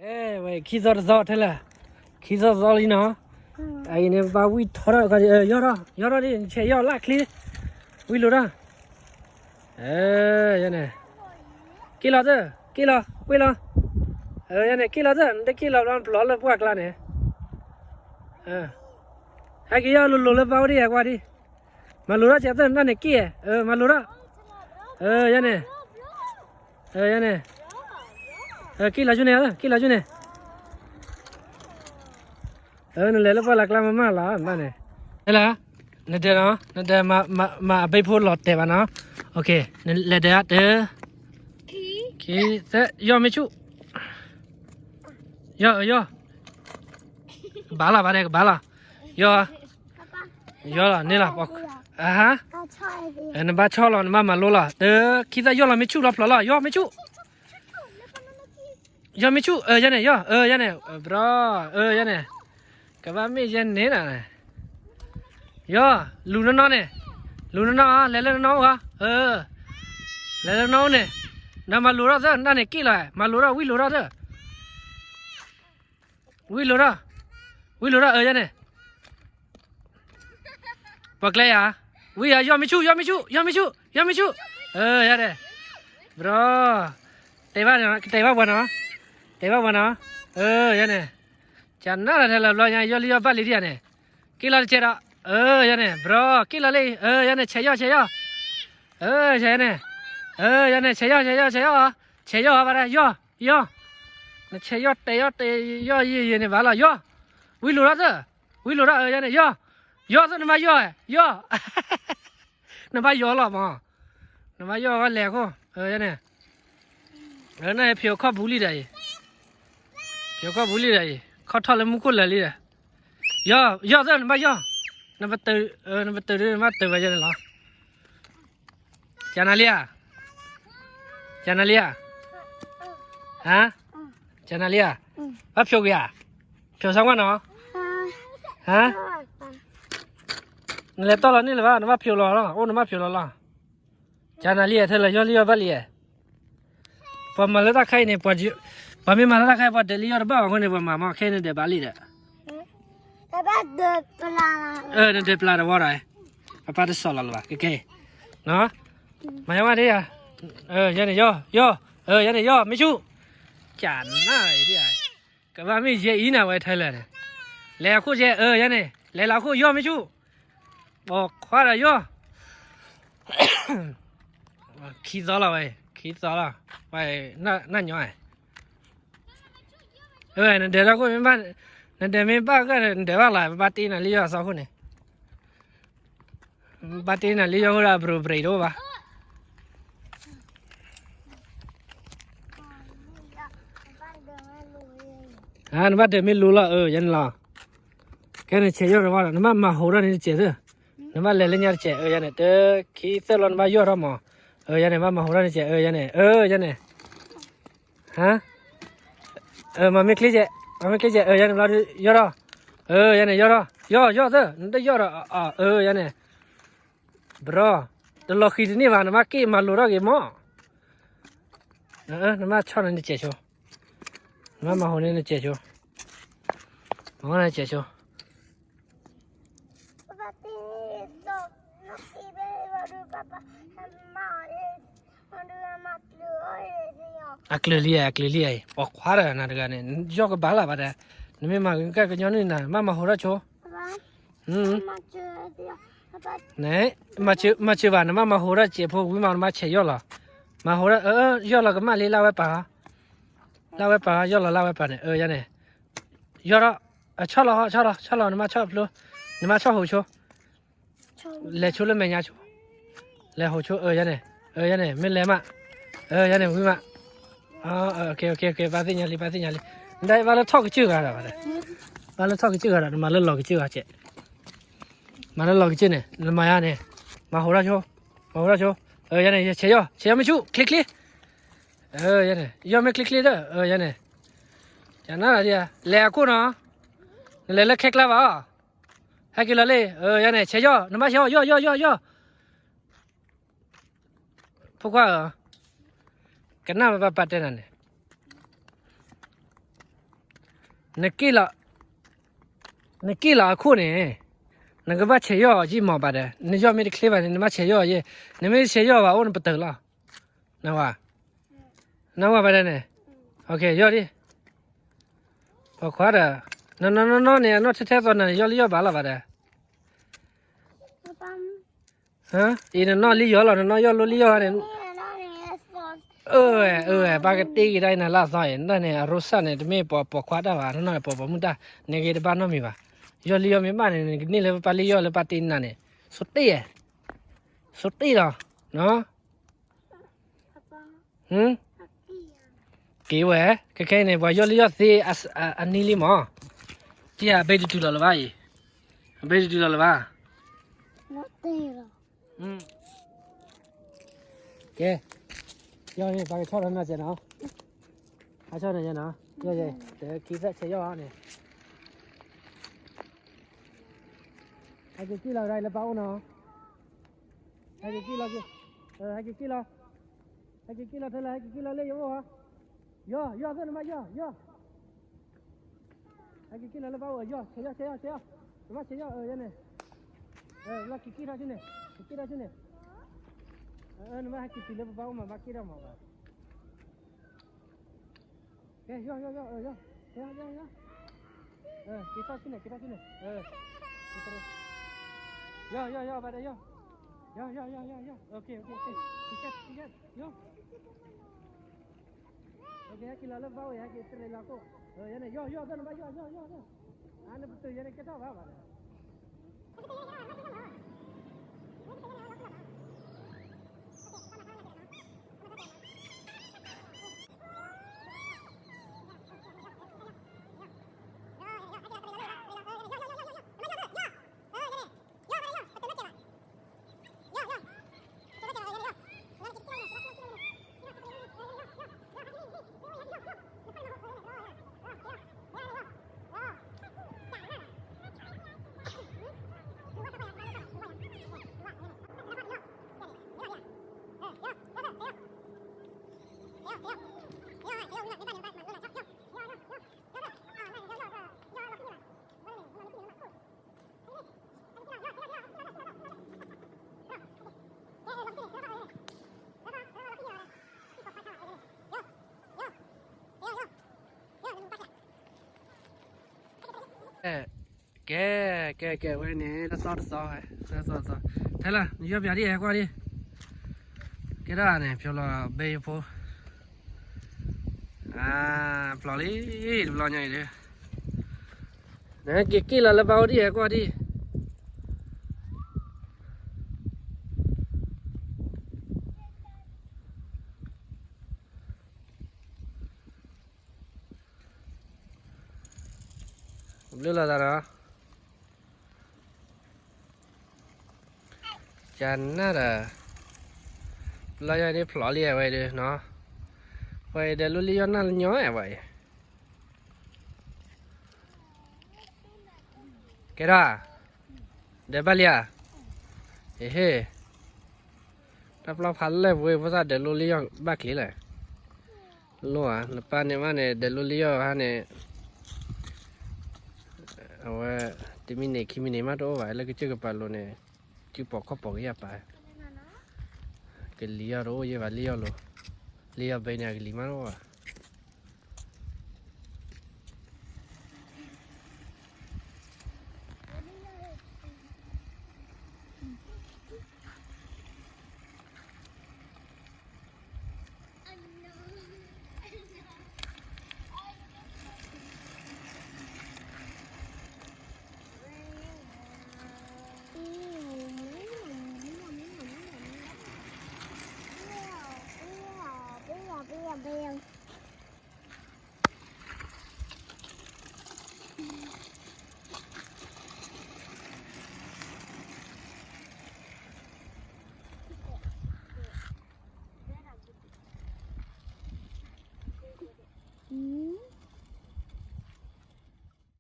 အဲဝဲ ခံသီတသီထဲလဲၣ်, ခံသီတသီလံနီၤ, အအံၤန့ၣ် ပဘၣ်ဝံၣ်ထီထီၣ်, ယီၢ်ထီၣ်, ယီၢ်ထီၣ်ဒ် နဆဲးယီၢ်လၢချ့, ဝံၣ်လိာ်ထီၣ်, ယန့ၣ်, က့ၣ်လီၤသၢ, က့ၣ်လီၤ, ကွ့ၢ်လီၤ, ယန့ၣ် က့ၣ်လီၤသၢ, နတက့ၣ်လီၤဘျီ နပျီလၢပှၢ်ကျါန့ၣ်, ဟဲက့ၤယီၢ်လိၤလိၤလၢပၢ်အိၣ်ဒ်ယဲၢ်ကွၢ်ဒ်, မၤလိာ်ထီၣ်ကဲသၢနတၢ်န့ၣ်က့ၣ်, မၤလိာ်ထီၣ်, ယန့ၣ်, ယန့ၣ်, က့ၣ်လီၤဆူန့ၣ်, က့ၣ်လီၤဆူန့ၣ် နလဲၤလၢပှၢ်လၢ်ကျါမးမးလီၤ နဘၣ်န့ၣ်, ဟဲလၢ, နဒဲးနီၤ, နဒဲးမၤအဘိဖိလီၤတဲာ်ဘၣ်နီၤ, နလဲၤဒဲးဧါ, တၢ, ခံ, သၢ, ယီၢ်မ့ၢ်ဆူၣ်, ယီၢ်, ယီၢ်, ကဘၣ်လီၤဘၣ်ဒဲး ကဘၣ်လီၤ, ယီၢ်, ယီၢ်လီၤန့ၣ်လီၤ, နဘၣ်ဆီၣ်လီၤ နဘၣ်မၤလိလီၤ, တၢ, ခံသၢ ယီၢ်လီၤမ့ၢ်ဆူၣ်လီၤဖျိးလီၤ, ယီၢ်မ့ၢ်ဆူၣ် ယီၢ်မ့ၢ်ဆူၣ်, ယန့ၣ် ယီၢ်, ယန့ၣ်, ဘြီ, ယန့ၣ်, ကဘၣ်မ့ၢ်ယဲန့ၣ်နၤ, ယီၢ်, လူၤနီၢ်နီၢ်န့ၣ်, လူၤနီၢ်နီၢ်ဧါ, လဲၤလၢနီၢ်နီၢ်အိၣ်ဧါ, လဲၤလၢနီၢ်အိၣ်န့ၣ်, ဒီးမၤလိာ်ထီၣ်သၢ နတၢ်န့ၣ်က့ၣ်လီၤ, မၤလိာ်ထီၣ် ဝံၣ်လိာ်ထီၣ်သၢ ဝံၣ်လိာ်ထီၣ်, ဝံၣ်လိာ်ထီၣ် အၢ ယဲန့ၣ်, ပှၤကျဲယၤ, ဝံၣ်ယၤ ယီၢ်မ့ၢ်ဆူၣ် ယီၢ်မ့ၢ်ဆူၣ် ယီၢ်မ့ၢ်ဆူၣ် ယီၢ်မ့ၢ်ဆူၣ်, အၢ ယဲန့ၣ်, ဘြီ, တဲဘၣ်, တဲဘၣ်ပှၤနီၤ, တဲဘၣ်ပှၤနီၤ, အၢ ယဲန့ၣ်, ကနၣ်လီၤထဲလၢဘျီညါ ယီၢ်လံယီၢ်ဘၣ်လံဒ်ယၤန့ၣ်, က့ၣ်လီၤတကဲဒီး, အၢ ယဲန့ၣ်, ဘြီ, က့ၣ်လီၤလံ, အၢ ယဲန့ၣ် ဆဲးယီၢ် ဆဲးယီၢ်, အၢ ဆဲးယဲန့ၣ်, အၢ ယဲန့ၣ် ဆဲးယီၢ် ဆဲးယီၢ် ဆဲးယီၢ်, ဆဲးယီၢ်ဘၣ်ဒၣ် ယီၢ်, ယီၢ်, နဆဲးယီၢ်တဲယီၢ်တဲယီၢ်ယံာ်ယံာ်န့ၣ်ဘၣ်လီၤ ယီၢ်, ဝံၣ်လိာ်ထီၣ်သၢ, ဝံၣ်လိာ်ထီၣ် အၢ ယဲန့ၣ်ယီၢ်, ယီၢ်သၢ နဘၣ်ယီၢ်, ယီၢ်, နဘၣ်ယီၢ်လီၤမး, နဘၣ်ယီၢ်ဝဲလဲၤခိၣ်, အၢ ယဲန့ၣ်, နဖံးအခီၣ်ပူၤလံဒီးအံၤ, ဖံးအခီၣ်ပူၤလံဒီးအံၤ ခီၣ်ထီၣ်လၢမူခိၣ်လၢာ်လံဒီး, ယီၢ်, ယီၢ်သၢ နဘၣ်ယီၢ်, နပတုာ်, နပတုာ်ဒ်နဘၣ်တုာ်ဝဲယဲန့ၣ်လီၤ ကနၤလံဧါ, ကနၤလံဧါ, ဟါ, ကနၤလံဧါ, ဘၣ်ဖျိးက့ၤဧါ, ဖျိးဆၢကွၢ်နီၤ, ဟါ, နလဲၤတီၢ်လီၤန့ၣ်လၢၤဘၣ် နဘၣ်ဖျိးလီၤလီၤ အိၣ်နဘၣ်ဖျိးလီၤလီၤ, ကနၤလံဧါ ထဲလၢယီၢ်လံယီၢ်ဘၣ်လံဧါ ပှၤမၤလၢတၢ်ခါအံၤန့ၣ်, ပှၤမ့ၢ်မၤလၢတၢ်ခါအံၤ ပှၤဒဲးလံယီၢ်တဘၣ်ဘၣ်အဃိန့ၣ် ပှၤမၤမးခဲအံၤ နဒဲးဘၣ်လံဒီး, နဒဲးပျၢ်တဝီဒီး, ပၢ်ပၢ်တစီၣ်လီၤလၢၤဘၣ် ကဲကဲ, မၤယါဝဲဒ်ယၤ, ယဲန့ၣ်ယီၢ်, ယီၢ်, ယဲန့ၣ်ယီၢ် မ့ၢ်ဆူၣ်, ကနၣ်အံၤဒ်ယၤ, ကဘၣ်မ့ၢ်ယဲအံၤနၤဝဲထဲလၢာ်န့ၣ်, လဲၤအခိၣ်ကဲ အၢ ယဲန့ၣ် လဲၤလီၤအခိၣ် ယီၢ် မ့ၢ်ဆူၣ်, ပိာ်ခွါဒီးယီၢ် ခံသီလီၤဝဲ, ခံသီလီၤ, ဝဲ, နၢ်ညီ, နဒဲးထီၣ်ခိၣ်မ့ၢ်ဘၣ်, နဒဲးမ့ၢ်ဘၣ်ဂၢၢ်ဒီး နဒဲးဘၣ်လီၤ, ပဘၣ်တ့နၤလံယီၢ်အသီခိၣ်န့ၣ်, ပဘၣ်တ့နၤလံယီၢ်အဃိဒီး အဘြ့းဘြ့းတအိၣ်ဘၣ် နဘၣ်ဒဲးမ့ၢ်လိၤလီၤ အၢ ယဲန့ၣ်လီၤ, ကဲနဆဲးယီၢ်တဝီဒီး နဘၣ်မၤဟိးထီၣ်န့ၣ်တစဲးသၢ, နဘၣ်လဲၤလၢညါတစဲး အၢ ယဲန့ၣ် တခံသၢလီၤ နဘၣ်ယီၢ်ထီၣ်မး, အၢ ယဲန့ၣ် ဘၣ်မၤဟိးထီၣ်န့ၣ်တစဲး အၢ ယဲန့ၣ်, အၢ ယဲန့ၣ်, ဟါ, မၤမ့ၢ်ချ့ကဲ, မၤမ့ၢ်ချ့ကဲ အၢ ယဲန့ၣ် ဘျီဒုး ယီၢ်ထီၣ်, အၢ ယဲန့ၣ် ယီၢ်ထီၣ်, ယီၢ် ယီၢ်သၢ နတယီၢ်ဒီး အၢ ယဲန့ၣ်, ဘြီ, တလီၤဃံၤတန့ၢ်ဘၣ် နဘၣ်က့ၣ်မၤလိာ်ထီၣ်က့ၤမး, နဘၣ်ဆီၣ်န့ၣ်နစဲးဆိ, နဘၣ်မၤဟိးန့ၣ်နစဲးဆိ, မၤဟိးန့ၣ်နစဲးဆိ အကျၢၤလံ အကျၢၤလံအံၤ ပိာ်ခွါဒီးနၤတဂၤန့ၣ် ယီၢ်ကဘၣ်လၢ်ဘၣ်ဒီး, နမ့ၢ်မၤဂ့ၤကကညီန့ၣ်နၤ နဘၣ်မၤဟိးထီၣ်ဆိ, န့ၣ်, မၤစၢၤဘၣ် နဘၣ်မၤဟိးထီၣ်စဲးဖိဝံၤမး နဘၣ်ဆဲးယီၢ်လီၤ, မၤဟိးထီၣ် ယီၢ်လီၤကမၣ်လံ လၢဝဲပၢ်, လၢဝဲပၢ် ယီၢ်လီၤလၢဝဲပၢ်န့ၣ် အၢ ယဲန့ၣ်, ယီၢ်ထီၣ်, ဆီၣ်လီၤ ဆီၣ်လီၤ ဆီၣ်လီၤ နမၤဆီၣ်ဖျိ, နမၤဆီၣ်ဟိးဆိ လဲၤဆိလၢမဲာ်ညါဆိ, လဲၤဟိးဆိ အၢ ယဲန့ၣ်, အၢ ယဲန့ၣ် မ့ၢ်လဲၤမး, အၢ ယဲန့ၣ် ဝံၤမး, ဘၣ်သ့ၣ်ညါလံ ဘၣ်သ့ၣ်ညါလံ, နဒၣ်ဘၣ်လၢထီၣ်ကစၢၢ်ဂၤဒီး, ဘၣ်လၢထီၣ်ကစၢၢ်ဂၤဒီး နမၤလၢလီၤကစၢၢ်ဂၤစဲး, မၤလၢလီၤကစၢၢ်န့ၣ် နမၤယါန့ၣ်, မၤဟိးထီၣ်ဆိ, မၤဟိးထီၣ်ဆိ, အၢ ယဲန့ၣ် ယဆဲးယီၢ် ဆဲးယီၢ်မ့ၢ်ဆူၣ် ချ့ချ့, အၢ ယဲန့ၣ် ယီၢ်မ့ၢ်ချ့ချ့ဒီး အၢ ယဲန့ၣ်, ကနၣ်ဒ်, လဲၤအခိၣ်နီၤ, နလဲၤလၢခဲကျါဘၣ် ဟဲက့ၤလီၤလံ, အၢ ယဲန့ၣ် ဆဲးယီၢ် နဘၣ်ဆဲးယီၢ် ယီၢ် ယီၢ် ယီၢ်, ဖိခွါဧၢ, ကနၣ်မ့ၢ်ပၢ်ပၢ်တဲနၤန့ၣ်, နက့ၣ်လီၤ, နက့ၣ်လီၤအခိၣ်န့ၣ်, နကဘၣ်ဆဲးယီၢ်အီၤယံၢ်မးဘၣ်ဒီး, နယီၢ်မ့ၢ်တချ့ဘၣ်န့ၣ် နဘၣ်ဆဲးယီၢ်အီၤယဲ, နမ့ၢ်ဆဲးယီၢ်ဘၣ်အိၣ်နပတုာ်လီၤ, နဝၤ, နဝၤဘၣ်ဒီးန့ၣ်, ယီၢ်ဒံး, ပိာ်ခွါဒီး, နနီၢ်နီၢ်န့ၣ် အနီၢ်ထဲထဲသိးနၤန့ၣ် ယီၢ်လံယီၢ်ဘၣ်လီၤဘၣ်ဒီး အံၤနနီၢ်လံယီၢ်လီၤ နနီၢ်ယီၢ်လိလံယီၢ်န့ၣ်, အၢ အၢ ပၢ်ကတ့က့ၤဒၣ်အံၤနၤလၢအသီအံၤ နတၢ်န့ၣ် အရိစၢ်န့ၣ် တမ့ၢ်ပိာ်ခွါတၢ်ဘၣ် နနီၢ်ပိာ်ပိာ်မုၣ်တၢ် နဂ့ၤတဘၣ်နီတမံၤဘၣ်, ယီၢ်လံယီၢ်မ့ၢ်ဘၣ်န့ၣ် နကန့ၢ်လၢပၢ်လံယီၢ်လၢပၢ်တ့နၤန့ၣ်, ဆိတ့ၢ်, ဆိတ့ၢ်လီၤ, က့ၤဝဲ, ခဲခဲအံၤန့ၣ် ပှၤယီၢ်လံယီၢ်သ့ အနံၤလံမး, တံၢ်အဘ့ၣ်တတုၤလီၤလၢၤဘၣ်အံၤ, အဘ့ၣ်တတုၤလီၤလၢၤဘၣ် ကဲ, ယီၢ်န့ၣ် ပှၤကဆီၣ်ထီၣ်နီၢ်ကဲနီၤ, ဟးဆီၣ်နီၢ်ကဲနီၤ, ယီၢ်ယဲ, တခံသၣ်ဆဲးယီၢ်န့ၣ်, ဟဲက့ၤက့ၣ်လီၤကဒါအံၤလၢပၢ်အိၣ်နီၤ, ဟဲက့ၤက့ၣ်လီၤ, ဟဲက့ၤက့ၣ်လီၤ, ဟဲက့ၤက့ၣ်လီၤထဲလဲၣ် ဟဲက့ၤက့ၣ်လီၤလၢယအိၣ်ဧါ, ယီၢ် ယီၢ်သ့ၣ်နမါယီၢ် ယီၢ် ဟဲက့ၤက့ၣ်လီၤလၢပၢ်အိၣ် ယီၢ် ဆဲးယီၢ် ဆဲးယီၢ် ဆဲးယီၢ်, နဘၣ်ဆဲးယီၢ် အၢ ယဲန့ၣ်, လီၤက့ၤက့ၣ်ထီၣ်ဆူန့ၣ်, က့ၣ်ထီၣ်ဆူန့ၣ်, နဘၣ်ဟဲက့ၤတုၤလၢပပၢ်အိၣ်မး ဘၣ်က့ၣ်ထီၣ်မးဘၣ်, ကဲ ယီၢ် ယီၢ် ယီၢ် ယီၢ် ယီၢ် ယီၢ်, က့ၤထီၣ်ဆူန့ၣ် က့ၤထီၣ်ဆူန့ၣ်, ယီၢ် ယီၢ် ယီၢ် ဘၣ်ဒီးယီၢ်, ယီၢ် ယီၢ် ယီၢ် ယီၢ် ယီၢ်, က့ၤ က့ၤ က့ၤ ယီၢ် ဟဲက့ၤလီၤလၢပၢ်အိၣ် ဟဲက့ၤတရံးလီၤခိၣ်, ယဲန့ၣ် ယီၢ် ယီၢ် သ့ၣ်နဘၣ်ယီၢ် ယီၢ် ယီၢ် ယီၢ်, အါ နပတုာ်ယဲန့ၣ် ကဲထီၣ်ဘၣ်ဘၣ်ဒီး ကဲ ကဲ ကဲ ဝဲန့ၣ် တသီတသီ တသီတသီ ထဲလၢ နယီၢ်ပၠးဒ်ဟဲကွၢ်ဒ် ကဲဒၣ်န့ၣ် ဖျိလီၤဘဲယဖိ အါ ဖျိလံ တဘျီညါအံၤဒီး နက့ၤက့ၣ်လီၤလၢပၢ်အိၣ်ဒ်ဟဲကွၢ်ဒ် ဘျုးလီၤသးနီၤ ကနၣ်ဒီး လီၤယၤဒ်ဖျိလံဝဲဒၣ်နီၤ ပှၤအံၤဒီးလူလံယီၢ်နၢ်လၢညီဝဲအံၤ ကဲထီၣ် ဒီးဘၣ်လံဧါ ဟ့ၣ် တၢ်ပျီဖးလဲၢ်ပှ့ၤဖိသၣ် ဒီးလူလံယီၢ်ဘၣ်ချ့လဲၣ် လိၣ်ဧါ နပၢ်န့ၣ်မးန့ၣ် ဒီးလူလံယီၢ်ဟါန့ၣ် အဝဲ တမံးနံးခံမံးနံးမးတအိၣ်ဘၣ် လၢကစၢၢ်ကပၤလိၤန့ၣ် စုပိာ်ခီၣ်ပိာ်ကယၢ်ပာ် ကလံၤယီၢ်တအိၣ်ယဲဘၣ် လံယီၢ်လိၤ လံယီၢ်ဘဲန့ၣ် အကလံၤမးတအိၣ်ဘၣ်